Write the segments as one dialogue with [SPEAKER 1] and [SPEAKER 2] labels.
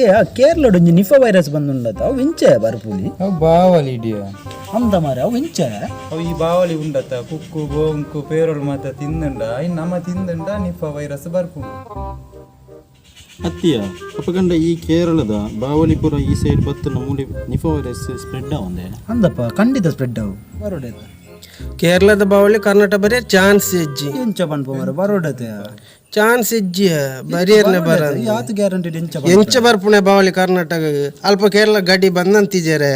[SPEAKER 1] ಏ ಆ ಕೇರಳಡ್ ಒಂಜಿ ನಿಫಾ ವೈರಸ್ ಬಂದುಂಡತ ಅವು ಇಂಚೆ ಬರ್ಪುನಿ.
[SPEAKER 2] ಅವು ಬಾವಲಿ ಇಡಿಯ.
[SPEAKER 1] ಅಂದ ಮಾರೆ, ಅವು ಇಂಚೆ.
[SPEAKER 2] ಅವು ಈ ಬಾವಲಿ ಉಂಡತ, ಕುಕ್ಕು ಗೋಂಕು ಪೇರೊಳು ಮಾತ ತಿಂದುಂಡ, ಇನ್ ನಮ ತಿಂದುಂಡ ನಿಫಾ ವೈರಸ್ ಬರ್ಪುಂಡು.
[SPEAKER 3] ಅತ್ತಿಯ ಅಪಗಂಡ ಈ ಕೇರಳದ ಬಾವಲಿಪುರ ಈ ಸೈಡ್ ಬತ್ತನ ಮೂಲಿ ನಿಫಾ ವೈರಸ್ ಸ್ಪ್ರೆಡ್ ಆವಂದೆ.
[SPEAKER 1] ಅಂದಪ್ಪ, ಖಂಡಿತ ಸ್ಪ್ರೆಡ್ ಅವು ಬರೋಡೈತ.
[SPEAKER 4] ಕೇರಳದ ಬಾವಲಿ ಕರ್ನಾಟಕ ಬರೀ ಚಾನ್ಸ್ ಇಜ್ಜಿ.
[SPEAKER 1] ಎಂಚ ಪನ್ಪ ಮಾರೆ, ಬರೋಡತೆ.
[SPEAKER 4] ಚಾನ್ಸ್ ಇಜ್ಜಿ, ಬರಿಯರ್ನೆ ಬರ.
[SPEAKER 1] ಯಾತು ಗ್ಯಾರಂಟಿ ಎಂಚ?
[SPEAKER 4] ಎಂಚ ಬರ್ಪುಣೆ ಬಾವಲಿ ಕರ್ನಾಟಕ? ಅಲ್ಪ ಕೇರಳ ಗಡಿ ಬಂದಂತಿಜಾರೆ.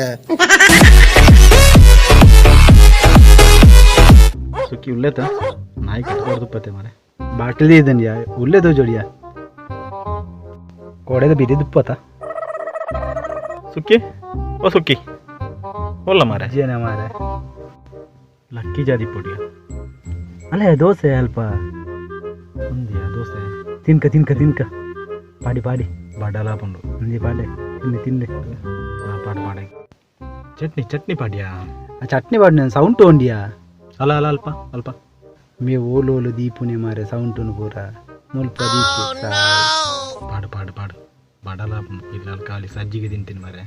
[SPEAKER 3] ಸುಕ್ಕಿ ಉಲ್ಲೇತ ನಾಯಿ ಕಟ್ಬಾರ್ದು ಪತ್ತೆ ಮಾರೆ.
[SPEAKER 1] ಬಾಟಲಿ ಇದನ್ಯಾ ಉಲ್ಲೇದೋ ಜೋಡಿಯ ಕೋಡೆದ ಬಿರಿ ದುಪ್ಪತ.
[SPEAKER 3] ಸುಕ್ಕಿ, ಓ ಸುಕ್ಕಿ, ಒಲ್ಲ ಮಾರೆ.
[SPEAKER 1] ಜೇನ ಮಾರೆ.
[SPEAKER 3] ಲಕ್ಕಿ ಜಾದಿ ಪೊಡಿಯ.
[SPEAKER 1] ಅಲ್ಲೇ ದೋಸೆ ಅಲ್ಪ.
[SPEAKER 3] ಒಂದಿಯ ದೋಸೆ.
[SPEAKER 1] ತಿನ್ಕ ತಿನ್ಕ ತಿನ್ಕ, ಪಾಡಿ ಪಾಡಿ.
[SPEAKER 3] ಬಡಲ ಪುಂಡು.
[SPEAKER 1] ಅಂದಿ ಪಾಡೆ, ತಿನ್ನೆ ತಿನ್ನೆ.
[SPEAKER 3] ಆ ಪಾಡು ಪಾಡೆ, ಚಟ್ನಿ ಚಟ್ನಿ ಪಾಡ್ಯಾ.
[SPEAKER 1] ಆ ಚಟ್ನಿ ಪಾಡಿ ಸೌಂಟು ಉಂಡಿಯಾ.
[SPEAKER 3] ಅಲ್ಲ ಅಲ್ಲ, ಅಲ್ಪ ಅಲ್ಪ.
[SPEAKER 1] ಮೇ ಓಲು ಓಲು ದೀಪುನೆ ಮಾರೆ, ಸೌಂಟುನು ಪೂರ ಮುಲ್ಪ ದೀಪು.
[SPEAKER 3] ಪಾಡು ಪಾಡು ಪಾಡು, ಬಡಲ ಪುಂಡು. ಇಲ್ಲ ಖಾಲಿ ಸಜ್ಜಿಗೆ ತಿಂತೀನಿ ಮಾರೆ.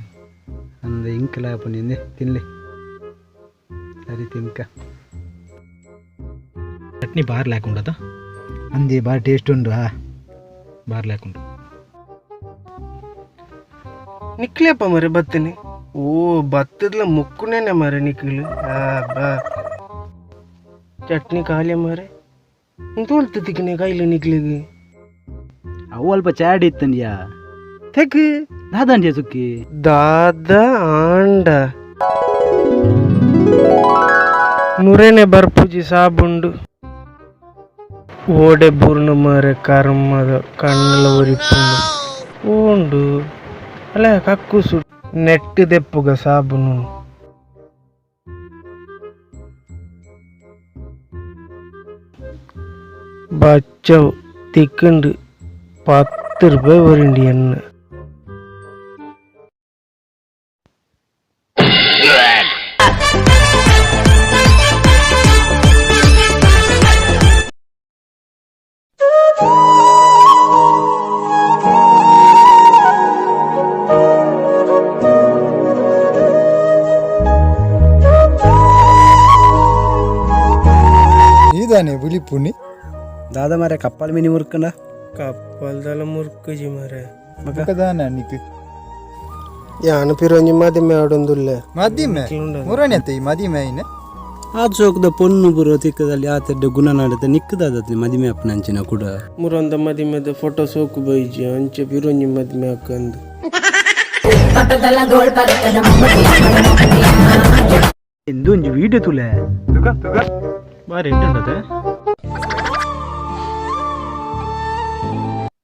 [SPEAKER 1] ಅಂದ ಇಂಕಲ ಪುನಿ ತಿನ್ಲಿ, ಸರಿ ತಿನ್ಕ.
[SPEAKER 3] ಚಟ್ನಿ ಬಾರ್ ಲ್ಯಾಕ್
[SPEAKER 1] ಅಂದಿ, ಬಾರಿ ಟೇಸ್ಟ್ ಉಂಡು ಹಾ.
[SPEAKER 3] ಬಾರ್ ಲ್ಯಾಕ್ ಉಂಟು.
[SPEAKER 4] ನಿಕ್ಲೇಪ ಮರೆ ಬತ್ತನೆ. ಓ ಬತ್ತದ್ಲ ಮುಕ್ಕುನೇನೆ ಮರೆ ನಿಕ್ಲು. ಆ ಬಾ, ಚಟ್ನಿ ಖಾಲಿ ಮರೆ, ತೋಲ್ತು ತಿಕ್ಕನೆ ಕೈಲು ನಿಕ್ಲಿಗೆ.
[SPEAKER 1] ಅವು ಅಲ್ಪ ಚಾಡಿ ಇತ್ತಂದ್ಯಾ.
[SPEAKER 4] ತೆಕ್.
[SPEAKER 1] ದಾದಂಡ್ಯ ಸುಕ್ಕಿ?
[SPEAKER 4] ದಾದ ಆಂಡ ನುರೆನೆ ಬರ್ಪುಜಿ ಸಾಬುಂಡು. ಓಡೆ ಬೂರ್ಣ ಮಾರೆ, ಕರ್ಮದ ಕಣ್ಣುಲ ಒರಿಪುಂಡು ಓಂಡು. ಅಲ್ಲ, ಕಕ್ಕುಸು ನೆಟ್ ದೆಪ್ಪುಗ ಸಾಬುನು. ಬಚ್ಚವು ತಿಕ್ಕಂಡು 10 ರೂಪಾಯಿ ವರಿಂಡಿ ಎಣ್ಣೆ.
[SPEAKER 2] ಈದಾನೆ ಬುಲಿಪುನಿ.
[SPEAKER 1] ದಾದ ಮಾರೆ, ಕಪ್ಪಲ್ ಮಿನಿ ಮುರ್ಕಂಡ.
[SPEAKER 4] ಕಪ್ಪಲ್ದಲ್ಲ ಮುರ್ಕುಜಿ ಮಾರೆ.
[SPEAKER 2] ಬೊಕದಾನ ನಿಕ್?
[SPEAKER 4] ಯಾನ ಪಿರೊಂಜಿ ಮದಿಮೆ ಆಡೊಂದುಲ್ಲೆ.
[SPEAKER 2] ಮದಿಮೆ ಮುರನೆ ಈ ಮದಿಮೆ ಐನೆ.
[SPEAKER 1] ಆ ಚೋಕದ ಪೊಣ್ಣು ಬುರೋ ತಿಕ್ಕದಲ್ಲಿ ಆತಡ್ಡೆ ಗುಣನಾಡದ ನಿಕ್ಕದಾದ ಮದಿಮೆ ಅಪ್ಪನಂಚಿನ ಕೂಡ.
[SPEAKER 4] ಮುರಂದ ಮದಿಮೆದ ಫೋಟೋ ಸೋಕು ಬೈಜಿ, ಅಂಚೆ ಪಿರೊಂಜಿ ಮದಿಮೆ ಹಾಕಂದು.
[SPEAKER 1] ಎಂದು ಒಂಜಿ ವೀಡಿಯೋ ತುಲೆ.
[SPEAKER 2] ತುಗ ತುಗ.
[SPEAKER 3] ಬಾರಿ ಎಂಟುಂಡತೆ.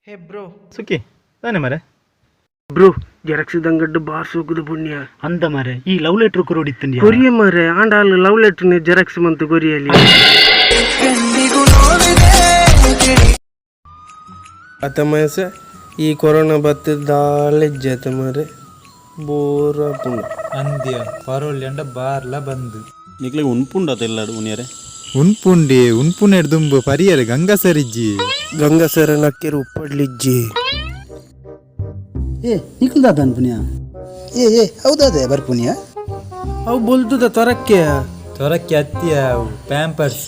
[SPEAKER 4] ಹೇ ಬ್ರೋ.
[SPEAKER 3] ಸುಕ್ಕಿ ತಾನೆ ಮಾರೆ.
[SPEAKER 4] ಬ್ರೋ, ಜೆರಾಕ್ಸ್ ದಂಗಡ್ಡು ಬಾರ್ ಸೋಕುದು ಪುಣ್ಯ.
[SPEAKER 1] ಅಂದ ಮಾರೆ, ಈ ಲವ್ ಲೆಟರ್ ಕೊರೋಡಿತ್ತಂದ್ಯಾ.
[SPEAKER 4] ಕೊರಿಯ ಮಾರೆ, ಆಂಡ ಅಲ್ಲಿ ಲವ್ ಲೆಟರ್ ಜೆರಾಕ್ಸ್ ಮಂತು ಕೊರಿಯಲಿ. ಅತ ಮಯಸ, ಈ ಕೊರೋನಾ ಬತ್ತ ದಾಲೆಜ್ಜ ಅತ ಮಾರೆ, ಬೋರ್ ಆಪುಂಡು.
[SPEAKER 2] ಅಂದ್ಯ, ಪರೋಲಿ ಅಂಡ ಬಾರ್ಲ ಬಂದು.
[SPEAKER 3] ನಿಕ್ಲೆಗ್ ಉನ್ಪುಂಡತ ಎಲ್ಲಾಡು ಉನಿಯರೆ?
[SPEAKER 2] ಉನ್ಪುಂಡಿ, ಉನ್ಪುನೆಡ್ ದುಂಬು ಪರಿಯರೆ ಗಂಗಸರಿಜ್ಜಿ.
[SPEAKER 4] ಗಂಗಾಸರ ನಕ್ಕೆರು ಉಪ್ಪಡ್ಲಿಜ್ಜಿ.
[SPEAKER 1] ಏ ನಿಕ್ಕಲ್ದಾದ ಅನ್ಪುನಿಯ? ಏ ಏ, ಹೌದಾದೆ ಬರ್ಪುನಿಯ.
[SPEAKER 4] ಅವು ಬೊಲ್ದುದ ತೊರಕ್ಕೆ.
[SPEAKER 2] ತೊರಕ್ಕೆ ಅತ್ತಿಯ, ಪ್ಯಾಂಪರ್ಸ್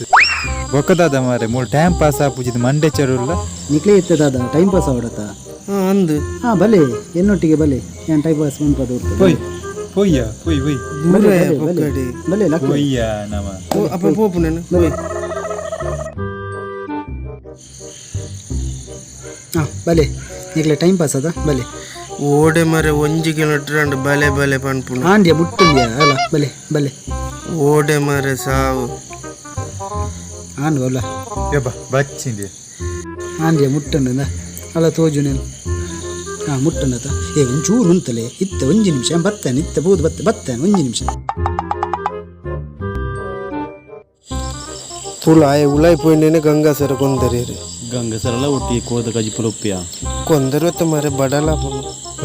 [SPEAKER 2] ಬೊಕದಾದ ಮಾರೆ, ಮೂಲು ಟೈಮ್ ಪಾಸ್ ಆಪುಜಿದ್ ಮಂಡೆ ಚರುಲ್ಲ.
[SPEAKER 1] ನಿಕ್ಲೇ ಇತ್ತದಾದ ಟೈಮ್ ಪಾಸ್ ಆವಡತ.
[SPEAKER 4] ಹಾ, ಅಂದು.
[SPEAKER 1] ಹಾ, ಬಲೆ ಎನ್ನೊಟ್ಟಿಗೆ ಬಲೆ, ಏನ್ ಟೈಮ್ ಪಾಸ್ ಮನ್ಪದ.
[SPEAKER 2] ಪೊಯ್ ಪೊಯ್ಯ ಪೊಯ್ ಪೊಯ್.
[SPEAKER 4] ದೂರ ಪೊಕ್ಕಡಿ.
[SPEAKER 1] ಬಲೆ ಲಕ್ಕ.
[SPEAKER 2] ಪೊಯ್ಯ ನಮ.
[SPEAKER 4] ಅಪ್ಪ ಪೋಪು ನಾನು ಹೋಯ್.
[SPEAKER 1] ಹಾ ಬಲೆ, ನಿಕ್ಲೆ ಟೈಮ್ ಪಾಸ್ ಅದ, ಬಲೆ.
[SPEAKER 4] ಓಡೆ ಮರೆ, ಒಂಜಿ ಕಿಲೋಮೀಟರ್ ಅಂಡ್ ಬಲೆ ಬಲೆ ಪನ್ಪುಂಡು.
[SPEAKER 1] ಆಂಡ್ಯ ಮುಟ್ಟುಂದ್ಯಾ ಅಲ್ಲ, ಬಲೆ ಬಲೆ.
[SPEAKER 4] ಓಡೆ ಮರೆ ಸಾವು.
[SPEAKER 1] ಆಂಡ್ ಅಲ್ಲ.
[SPEAKER 2] ಯಬ್ಬ ಬಚ್ಚಿಂಡಿ.
[SPEAKER 1] ಆಂಡ್ಯ ಮುಟ್ಟಂಡ ಅಲ್ಲ, ತೋಜು ನೇನು. ಹಾ ಮುಟ್ಟಂಡತ. ಏ ಒಂಚೂರು ಉಂತಲೆ ಇತ್ತ, ಒಂಜಿ ನಿಮಿಷ ಬತ್ತೇನೆ ಇತ್ತ, ಬೋದು ಬತ್ತೆ ಬತ್ತೇನೆ, ಒಂಜಿ ನಿಮಿಷ.
[SPEAKER 4] ತುಳು ಆಯೆ ಉಲಾಯ್ ಪೋಯಿನೇನೆ ಗಂಗಾಸರ ಕೊಂದರೇರು.
[SPEAKER 3] ಗಂಗಸರಲ್ಲ ಒಟ್ಟಿ ಕೋದ ಕಜಿಪುಲ ಉಪ್ಪಿಯ.
[SPEAKER 4] ಕೊಂದರು ಮಾರೆ, ಬಡಲ.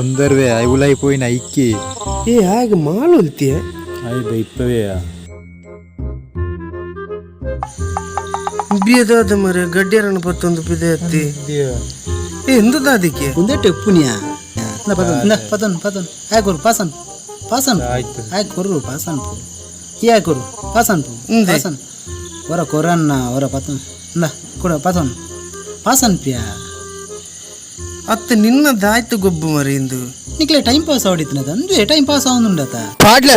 [SPEAKER 2] ಒಂದರ್ವೆ I ಉಲಾಯಿ ಪೋಯಿನ ಇಕ್ಕಿ.
[SPEAKER 4] ಏ ಹಾಗೆ ಮಾಲು ಹೊಲ್ತಿಯ.
[SPEAKER 3] ಆಯ್ ಬೈಪವೆಯ.
[SPEAKER 4] ಉಬ್ಬಿಯದಾದ ಮರೆ, ಗಡ್ಡಿಯರನ್ನು ಪತ್ತೊಂದು ಪಿದೆ ಅತ್ತಿ. ಏ ಎಂದ ದಾದಿಕ್ಕೆ?
[SPEAKER 1] ಉಂದೆಟ್ ಉಪ್ಪುನಿಯಾ? ಇಂದ ಪತೊನ್, ಇಂದ ಪತೊನ್, ಪತೊನ್. ಆಯ್ ಕೊರು ಪಾಸನ್, ಪಾಸನ್.
[SPEAKER 2] ಆಯ್ತು.
[SPEAKER 1] ಆಯ್ ಕೊರು ಪಾಸನ್ ಪು. ಈ ಆಯ್ ಕೊರು ಪಾಸನ್ ಪು.
[SPEAKER 4] ಉಂದೆ.
[SPEAKER 1] ಪಾಸನ್ ಹೊರ ಕೊರನ್ನ ಹೊರ ಪತೊನ್. ಇಂದ ಕೊಡ ಪತೊನ್, ಪಾಸನ್ ಪಿಯಾ.
[SPEAKER 4] ಅತ್ತ ನಿನ್ನ ದಾಯ್ತು ಗೊಬ್ಬು ಮರಿ ಇಂದು.
[SPEAKER 1] ನಿಕ್ಲೆ ಟೈಮ್ ಪಾಸ್ ಆವಡಿತ್ತಿನದ ಅಂದುವೆ ಟೈಮ್ ಪಾಸ್ ಆವೊಂದುಂಡತ.
[SPEAKER 4] ಪಾಡ್ಲೆ.